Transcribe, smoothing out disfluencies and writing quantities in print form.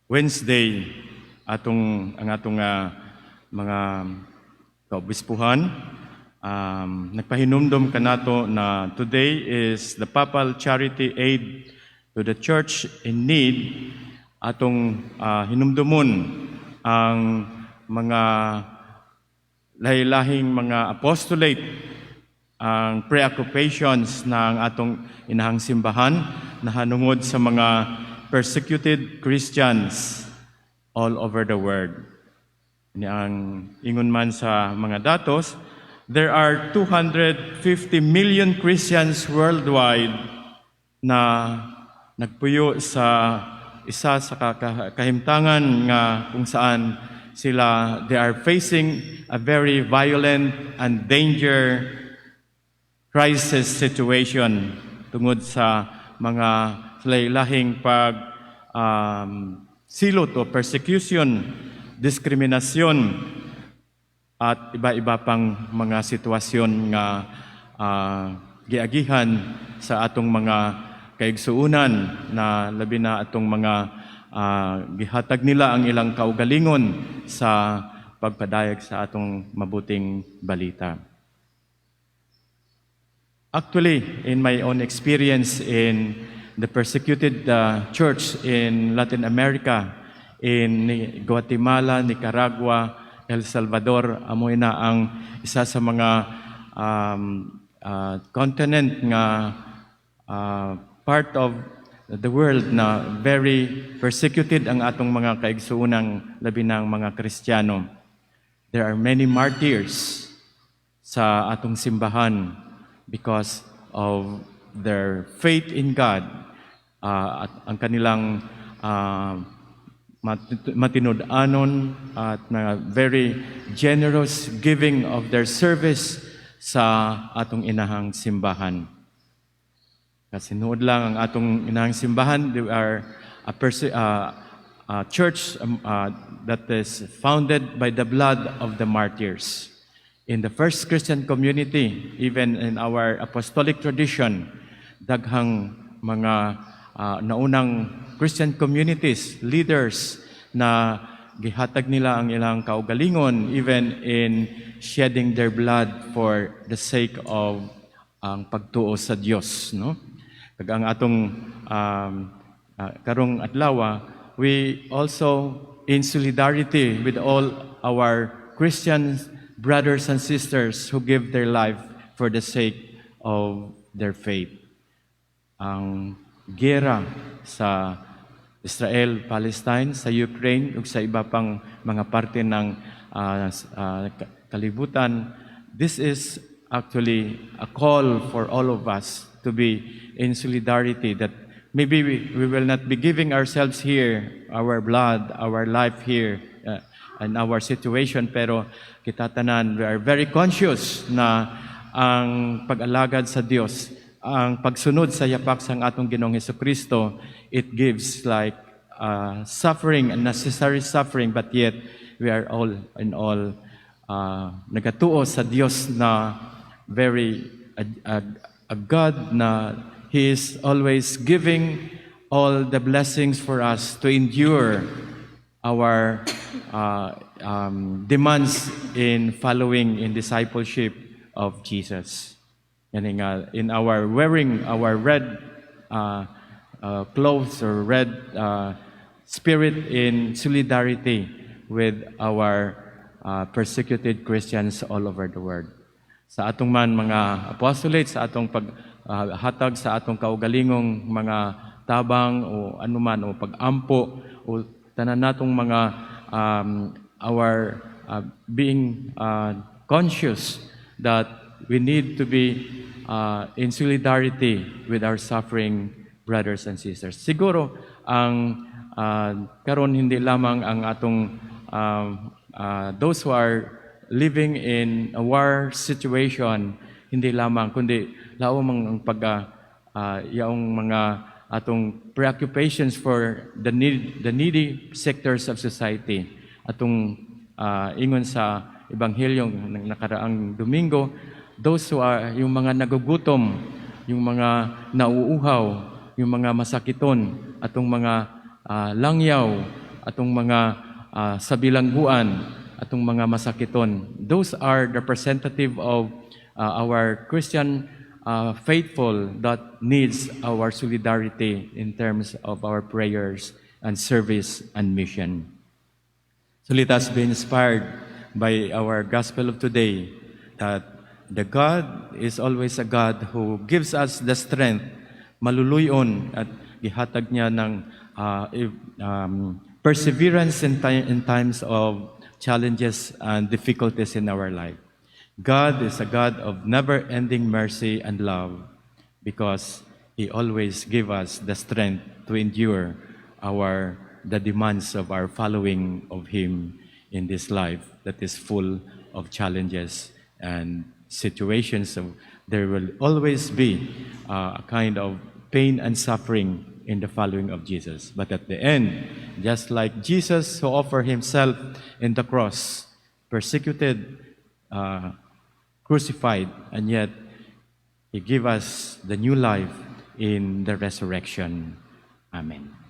Wednesday, atong ang atong mga kaobispuhan nagpahinumdom kanato na today is the Papal Charity Aid to the Church in Need. Atong hinumdumon ang mga lahi-lahing mga apostolate, ang preoccupations ng atong inahang simbahan nahanungod sa mga persecuted Christians all over the world. Ni ang ingon man sa mga datos, there are 250 million Christians worldwide na nagpuyo sa isa sa kahimtangan nga kung saan sila, they are facing a very violent and danger crisis situation tungod sa mga lahing pag silot o persecution, diskriminasyon at iba-iba pang mga sitwasyon nga giagihan sa atong mga kaigsuunan na labi na atong mga gihatag nila ang ilang kaugalingon sa pagpadayag sa atong mabuting balita. Actually, in my own experience in the persecuted church in Latin America, in Guatemala, Nicaragua, El Salvador, amo na ang isa sa mga continent nga part of the world na very persecuted ang atong mga kaigsuunang, labi ng mga Kristiyano. There are many martyrs sa atong simbahan because of their faith in God at ang kanilang matinud-anon at na very generous giving of their service sa atong inahang simbahan. Kasi nood lang ang atong inahang simbahan, they are a church that is founded by the blood of the martyrs. In the first Christian community, even in our apostolic tradition, daghang mga naunang Christian communities, leaders na gihatag nila ang ilang kaugalingon even in shedding their blood for the sake of ang pagtuo sa Dios, no? Kag ang atong karong adlaw, we also in solidarity with all our Christian brothers and sisters who give their life for the sake of their faith. Ang gera sa Israel, Palestine, sa Ukraine ug sa iba pang mga parte ng kalibutan, this is actually a call for all of us to be in solidarity, that maybe we will not be giving ourselves here, our blood, our life here, and our situation, pero kita tanan, we are very conscious na ang pag-alagad sa Dios, ang pagsunod sa yapak sang atong Ginoong Kristo, it gives like suffering, unnecessary suffering, but yet we are all in all nagatuo sa Dios na very a God na He is always giving all the blessings for us to endure our demands in following in discipleship of Jesus. Yani nga, in our wearing our red clothes or red spirit in solidarity with our persecuted Christians all over the world. Sa atong man mga apostolates, sa atong paghatag sa atong kaugalingong mga tabang o anuman o pagampo o tanan natong mga our being conscious that we need to be in solidarity with our suffering brothers and sisters. Siguro ang karon hindi lamang ang atong those who are living in a war situation, hindi lamang kundi laom ang pag yaong mga atong preoccupations for the needy sectors of society, atong ingon sa ebanghelyo ng nakaraang Domingo, those who are yung mga nagugutom, yung mga nauuhaw, yung mga masakiton, atong mga langyaw, atong mga sa bilangguan, atong mga masakiton. Those are the representative of our Christian faithful that needs our solidarity in terms of our prayers and service and mission. So let us be inspired by our gospel of today that the God is always a God who gives us the strength, maluluyon at gihatag niya ng perseverance in times of challenges and difficulties in our life. God is a God of never-ending mercy and love because He always give us the strength to endure our the demands of our following of Him in this life that is full of challenges and situations. So there will always be a kind of pain and suffering in the following of Jesus. But at the end, just like Jesus who offered himself in the cross, persecuted, crucified, and yet He gave us the new life in the resurrection. Amen.